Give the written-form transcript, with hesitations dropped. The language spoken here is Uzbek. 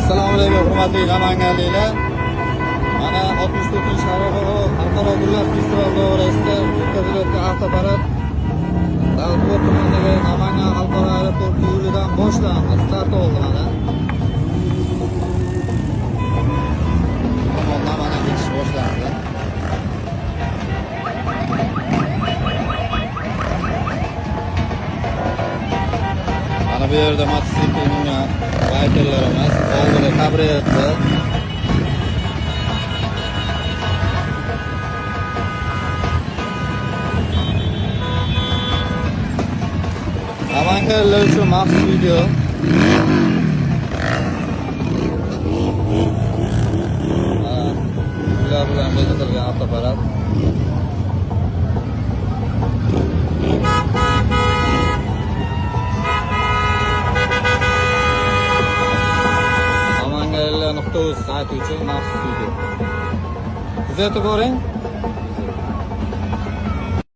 Assalomu alaykum, hurmatli namanganliklar. Mana 64-xalqaro gullar festivali doirasida o'tkazilayotgan avtoparad Davlatobod tumanidagi Namangan xalqaro aeroporti yo'lidan boshlandi, start oldi mana. Tomondan mana ketish boshlandi. Mana bu yerda mototsikl mingan baykerlarimiz, oldida kabrioletda. Namanganliklar uchun maxsus video. Mana gullar bilan bezatilgan avtoparad. Namanganliklar.uz sayti uchun maxsus video. Kuzatib boring.